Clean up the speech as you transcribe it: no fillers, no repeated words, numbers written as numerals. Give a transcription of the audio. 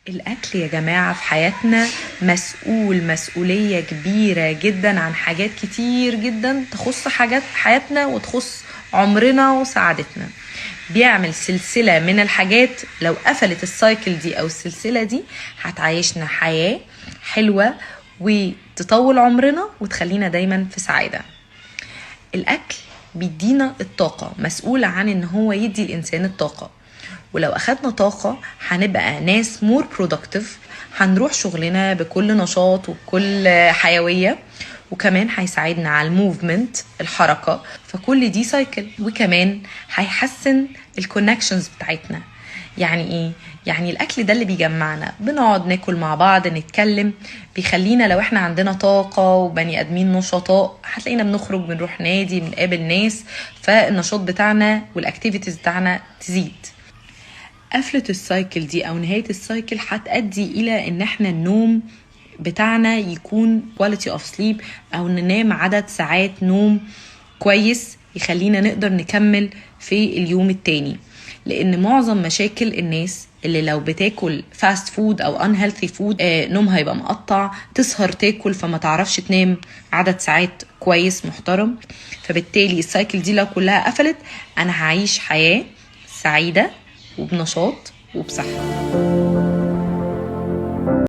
الأكل يا جماعة في حياتنا مسؤول مسؤولية كبيرة جدا عن حاجات كتير جدا تخص حاجات حياتنا وتخص عمرنا وسعادتنا. بيعمل سلسلة من الحاجات، لو قفلت ال cycle دي أو السلسلة دي هتعيشنا حياة حلوة وتطول عمرنا وتخلينا دايما في سعادة. الأكل بيدينا الطاقة، مسؤول عن إن هو يدي الإنسان الطاقة، ولو أخدنا طاقة هنبقى ناس more productive، هنروح شغلنا بكل نشاط وبكل حيوية، وكمان هيساعدنا على ال movement الحركة، فكل دي cycle. وكمان هيحسن ال connections بتاعتنا. يعني ايه؟ يعني الاكل ده اللي بيجمعنا، بنقعد ناكل مع بعض نتكلم، بيخلينا لو احنا عندنا طاقة وبني ادمين نشطاء هتلاقينا بنخرج بنروح نادي بنقابل ناس، فالنشاط بتاعنا وال activities بتاعنا تزيد. قفلة ال cycle دي او نهاية ال cycle هتأدي الى ان احنا النوم بتاعنا يكون quality of sleep، او ننام عدد ساعات نوم كويس يخلينا نقدر نكمل في اليوم التاني. لان معظم مشاكل الناس اللي لو بتاكل fast food او unhealthy food، نومها هيبقى مقطع، تسهر تاكل فما تعرفش تنام عدد ساعات كويس محترم. فبالتالي ال cycle دي لو كلها قفلت انا هعيش حياة سعيدة وبنشاط وبصحة.